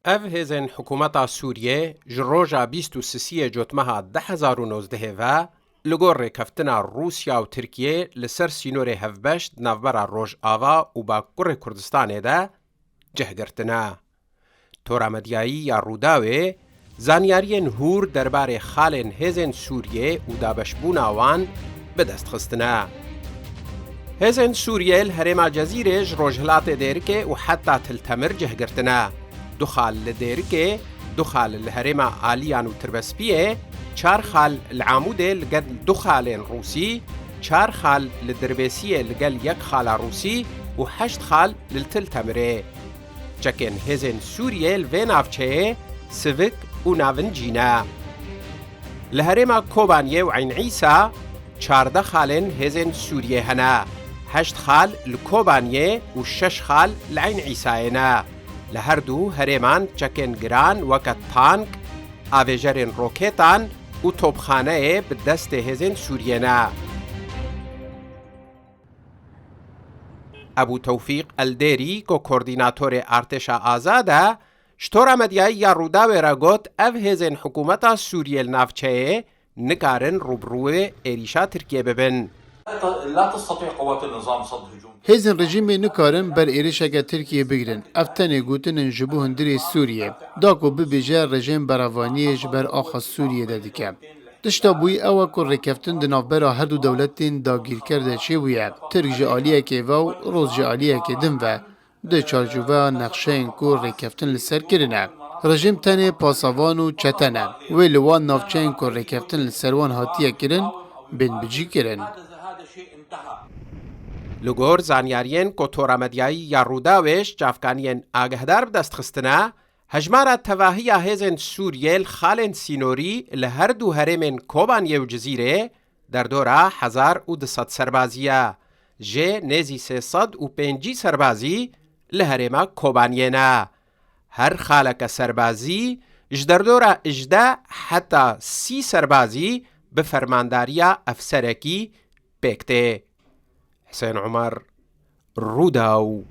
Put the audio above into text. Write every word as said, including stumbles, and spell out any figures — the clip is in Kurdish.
Ev hêzên hikûmeta Sûriyê ji roja bîst û sisiyê Cotmeha du hezar û nozdehê ve li gor rêkeftina Rûsya û Tirkiyê li ser sînorê hevbeş di navbera Rojava û Bakurê Kurdistanê de cih girtine. Tora medyayî ya Rûdawê zanyariyên hûr derbarê xalên hêzên Sûriyê û dabeşbûna wan bi dest xistine. Hêzên Sûriyê li herêma Cezîrê ji rojhilatê Dêrikê û heta Til Temir cih girtine. Du xal li Dêrikê, du xal li herêma Aliyan û Tirbespiyê, çar xal li Amûdê li gel du xalên Rûsî, çar xal li Dirbêsiyê li gel yek xala Rûsî û heşt xal li Til Temirê. Çekên hêzên Sûriyê li vê navçeyê sivik û navincî ne. Li herêma Kobaniyê û Eyn Îsa çardeh xalên hêzên Sûriyê hene. Heşt xal li Kobaniyê û şeş xal li Eyn Îsayê ne. Li her du herêman çekên giran weke tank, avêjerên roketan û topxaneyê bi destê hêzên Sûriyê ne. Ebû Tewfîq Eldêrî, ku koordînatorê Artêşa Azad e, ji Tora Medyayî ya Rûdawê re got, ev hêzên hikûmeta Sûriyê li navçeyê nikarin rûbirûyê êrîşa Tirkiyê bibin. لا تستطيع قوات النظام صد هجوم. Hêzên rejîmê nikarin ber êrişeke Tirkiyê bigirin. Ev tenê gotin in ji bo hundirê Sûriyê, da ku bibêje rejîm berevaniyê ji ber axa Sûriyê de dike. Tişta bûyî ew e ku rêkeftin di navbera her du dewletên dagîrker de çêbûye. Tirk ji aliyekê ve û Rûs ji aliyekê din ve, di çarçoveya nexşeyên ku rêkeftin li ser kirine. Rejîm tenê pasavan û çete ne. Wê li wan navçeyên ku rêkeftin li ser wan hatiye kirin, bên bicîkirin. Li gor zanyariyên ku Tora Medyayî ya Rûdawê ji çavkaniyên agehdar bi dest xistine, hejmara tevahiya hêzên Sûriyê li xalên sînorî li her du herêmên Kobaniyê û Cizîrê derdora hezar û du sed serbazî ye. Jê nêzî sê sed û pêncî serbazî li herêma Kobaniyê ne. Her xaleke serbazî ji derdora hejdeh heta sî serbazî bi fermandariya efserekî pêk tê. Hisên Umer, Rûdaw.